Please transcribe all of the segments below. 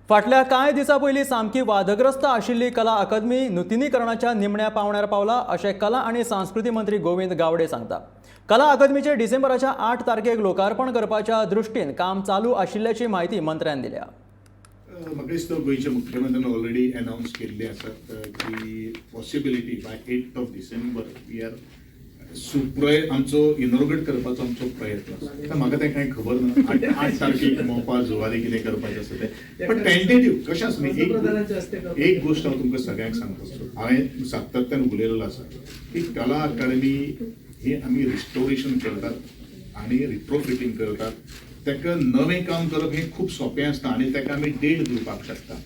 फाटल्या कांय दिसां पयलीं सामकी वादग्रस्त आशिल्ली कला अकादमी नुतनीकरणाच्या निमण्या पांवड्यार पावला, अशें कला आनी संस्कृती मंत्री गोविंद गावडे सांगता. कला अकादमीचे डिसेंबराच्या 8 तारखेक लोकार्पण करपाच्या दृश्टीन काम चालू आशिल्ल्याची म्हायती मंत्र्यान दिल्या. म्हाका दिसता गोंयच्या मुख्यमंत्र्यान ऑलरेडी अनावन्स केल्ले आसात की possibility by 8 of December we are सुप्रय आमचो इनॉग्रेट करपाचो आमचो प्रयत्न आसा. आतां म्हाका तें कांय खबर ना, 8 तारखेक मोपा जुवारी कितें करपाचें आसा तें, बट टेंटेटीव कशें आसा न्ही, एक एक गोश्ट हांव तुमकां सगळ्यांक सांगपाक सोदता. हांवें सातत्यान उलयलेलो आसा की कला अकादमी ही आमी रिस्टोरेशन करतात आनी रिट्रोफिटींग करतात. ताका नवें काम करप हें खूब सोंपें आसता आनी ताका आमी डेट दिवपाक शकता,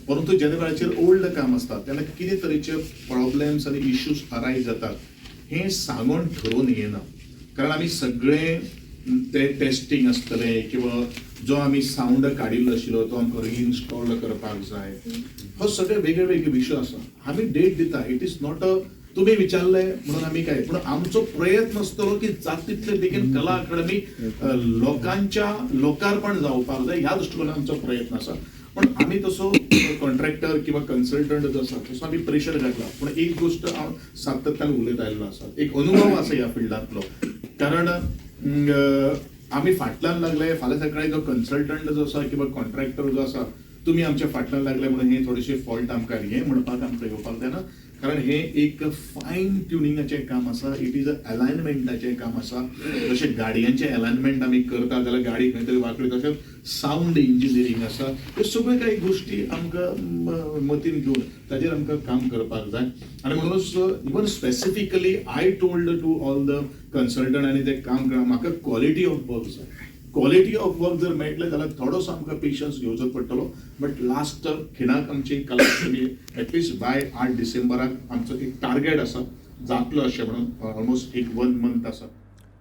परंतु जेन्ना वेळाचेर ओल्ड काम आसता तेन्ना कितें तरेचे प्रॉब्लेम्स आनी इश्यूज अरायज जातात हें सांगून ठरोवन येना, कारण आमी सगळें ते टेस्टींग आसतलें किंवा जो आमी सावंड काडिल्लो आशिल्लो तो आमकां रिइन्स्टॉल करपाक जाय. हो सगळे वेगळे वेगळे विशय आसा. आमी डेट दिता, it is not a तुमी विचारले म्हणून आमी काय, पूण आमचो प्रयत्न आसतलो की जाता तितले बेगीन कला अकादमी लोकांच्या लोकार्पण जावपाक जाय, ह्या दृश्टिकोनान आमचो प्रयत्न आसा. पण आमी तसो कॉन्ट्रॅक्टर किंवा कन्सल्टंट जो आसा तसो आमी प्रेशर घातला. पूण एक गोश्ट हांव सातत्यान उलयत आयिल्लो आसा, एक अनुभव आसा ह्या फिल्डांतलो, कारण आमी फाटल्यान लागले फाल्यां सकाळी जो कन्सल्टंट जो आसा किंवा कॉन्ट्रॅक्टर जो आसा, तुमी आमच्या फाटल्यान लागले म्हणून हे थोडेशे फॉल्ट आमकां हें म्हणपाक आमकां येवपाक जायना, कारण हे एक फायन ट्युनिंगाचें काम आसा, it is a अलायनमेंटाचें काम आसा. जशें गाडयांचें अलायनमेंट आमी करता जाल्यार गाडी खंय तरी वांकडी, तशेंच सावंड इंजिनियरींग आसा. ह्यो सगळ्यो काही गोश्टी आमकां मतीन घेवन ताजेर आमकां काम करपाक जाय. आनी म्हणूनच even specifically I told to all the consultant आनी ते काम करप, म्हाका क्वॉलिटी ऑफ वर्क जाय. क्वॉलिटी ऑफ वर्क जर मेळटलें जाल्यार थोडोसो आमकां पेशन्स घेवचो पडटलो, बट लास्ट खिणाक आमची कला अकादमी एटलिस्ट बाय 8 डिसेंबराक आमचो एक टार्गेट आसा, जातलो अशें म्हणून. ऑलमोस्ट एक वन मंथ आसा.